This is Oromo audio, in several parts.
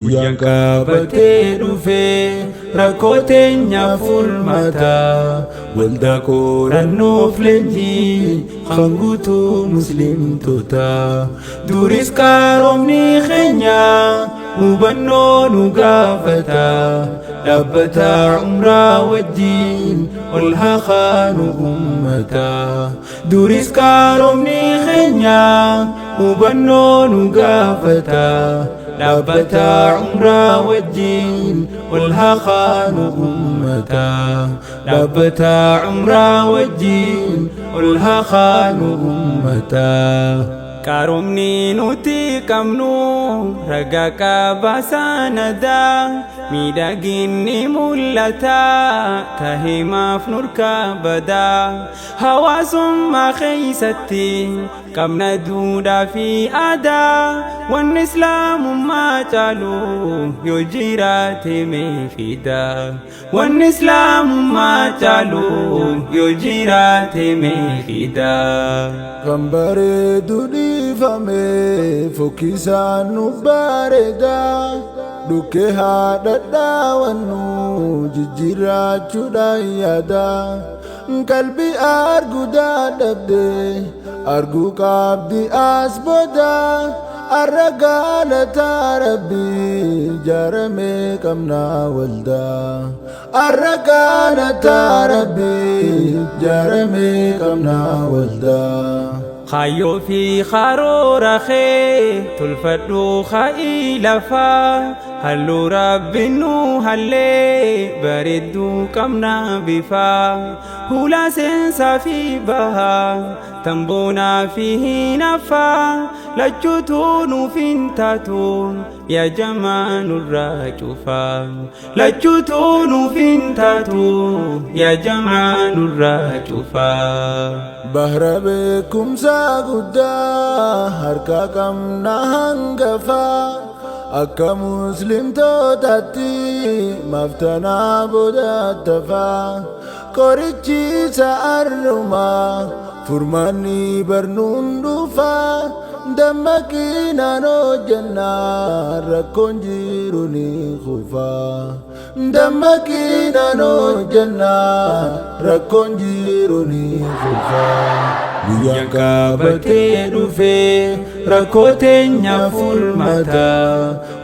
Guyyaan qabatee dhufee rakkoo teenyaaf furmaata. Waldaa qorannoof leenjii kan guutuu muslimtoota. Duris qaroomni keenya hubannoo nu gaafata. Dhaabbata umraa wajjin ol haa kaanu ummata. Duris qaroomni keenya hubannoo nu gaafata. Dhaabbata umraa wajjin ol haa kaanu ummata. Dhaabbata umraa wajjin ol haa kaanu ummata. Qaroomni nuti qabnu ragaa qaba sanadaa, miidhaginni mul'ata tahimaaf nurkaa badaa. Hawaasummaa keessatti qabna duudhaa fi aadaa, wanni islaamummaa caalu yoo jiraate mee fida. Wanni islaamummaa caalu yoo jiraate mee fida. Kan bareedu dhiifame, fokkisaan nu bareeda. Dhukkee haa dhadhaawannu, jijjiirrachuudhaan yaada. Qalbii arguu dadhabde arguu qabdi as booda. Arra galataa Rabbii, jaaramee qabnaa waldaa. Arra galataa Rabbii, jaaramee qabnaa waldaa. Kaayyoo fi karoora kee tolfadhu, ka'ii lafaa halluu Rabbiin nu hallee bareedduu qabna bifaa. Hulaa seensaa fi bahaa, tamboonaa fi hinaffaa, lachuutu nuuf hin taatu yaa jamaa, nurraa cufaa. Lachuutu nuuf hin taatu yaa jamaa, nurraa cufaa. Bahra beekumsa guddaa harka qabna hangafaa. Akka muslimtootaatti maftanaa boodattafaa. Qorichiisa arrumaa, furmaanni barnuun dhufaa. Dammaqinaan hojjannaa, rakkoon jiru ni kufaa. Dammaqinaan hojjannaa, rakkoon jiru ni kufaa. Guyyaan qabatee dhufee rakkoo teenyaaf furmaata.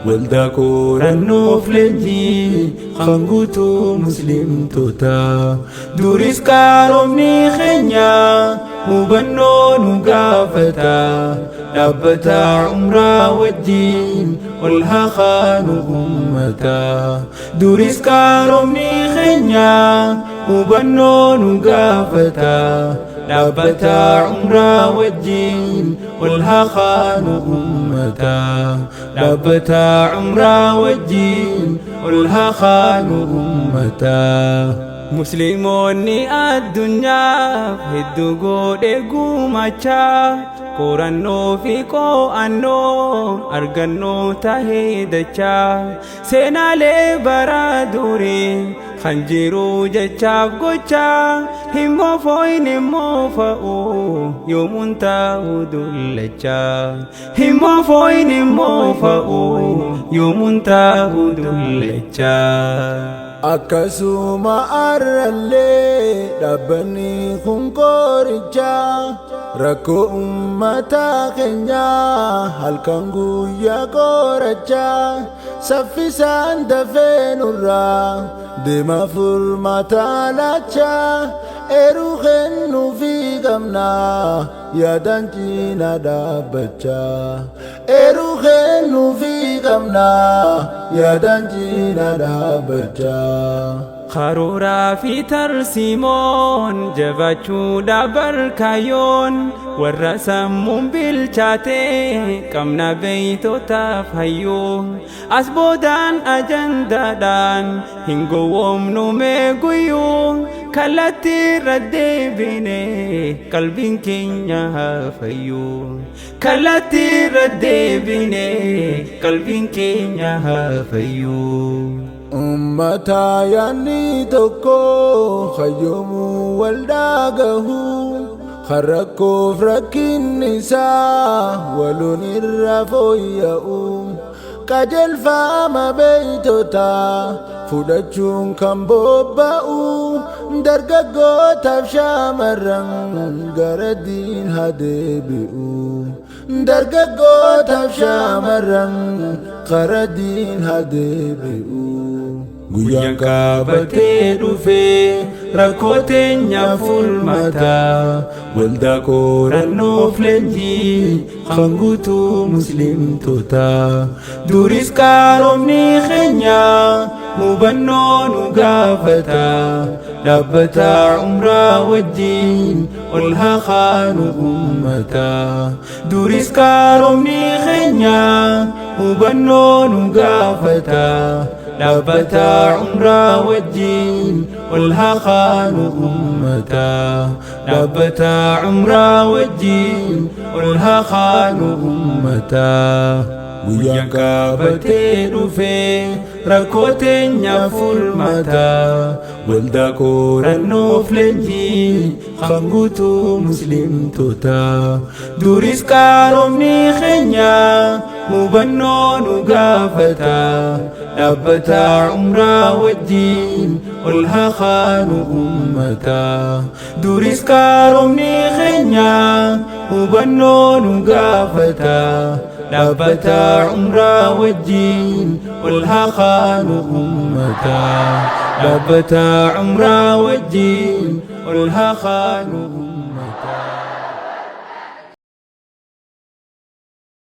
Waldaa qorannoof leenjii kan guutuu muslimtoota. Duris qaroomni keenya hubannoo nu gaafata. Dhaabbata umraa wajjin ol haa kaanu ummata. Duris qaroomni keenya hubannoo nu gaafata. Dhaabbata umraa wajjin ol haa kaanu ummata. Dhaabbata umraa wajjin ol haa kaanu ummata. Musliimoonni addunyaaf hedduu godhe gumaachaa, qorannoo fi qo'annoo argannoo tahee dachaa. Seenaalee bara durii kan jiru jechaaf gochaa, himmoo fooyin immoo fa'u yoomuun ta'u dullachaa. Himmoo fooyin immoo fa'u yoomuun ta'u dullachaa. Akkasuma arrallee dhaabbanni kun qorichaa rakkoo uummataa keenyaa halkan guyyaa qorachaa, saffisaan dafee nurraa deema, furmaata laachaa. Eeruu kennuufii qabnaa, yaadaan cinaa dhaabbachaa. Eeruu kennuufii qabnaa, yaadaan cinaa dhaabbachaa. Karooraa fi tarsiimoon jabachuudha barkaayyoon, warra sammuun bilchaate qabna beeytotaaf hayyuu. As boodaan ajandaadhaan hin gowwoomnu mee guyyuu, kallattii irra deebine qalbiin keenya haa fayyuu. Kallattii irra deebine qalbiin keenya haa fayyuu. Ummata yaadni tokko hayyoomuu waldaa gahu, kan rakkoof rakkinni isaa waloon irra fooyya'u. Qajeelfama beeytotaa fudhachuun kan bobba'u, dargaggootaaf shaamarran gara diin haa deebi'u. Dargaggootaaf shaamarran gara diin haa deebi'u. Guyyaan qabatee dhufee rakkoo teenya furmaata, waldaa qorannoof leenjii kan guutuu muslimtoota. Duris qaroomni keenya hubannoo nu gaafata, dhaabbata umraa wajjin ol haa kaanu ummata. Duris qaroomni keenya hubannoo nu gaafata, dhaabbata umraa wajjin ol haa kaanu ummata. Dhaabbata umraa wajjin ol haa kaanu ummata. Guyyaan qabatee dhufee rakkoo teenya furmaata, waldaa qorannoof leenjii kan guutuu muslimtoota. Duris qaroomni keenya hubannoo nu gaafata, dhaabbata umraa wajjin ol haa kaanu ummata. Duris qaroomni keenya hubannoo nu gaafata, dhaabbata umraa wajjin ol haa kaanu ummata. Dhaabbata umraa wajjin ol haa kaanu.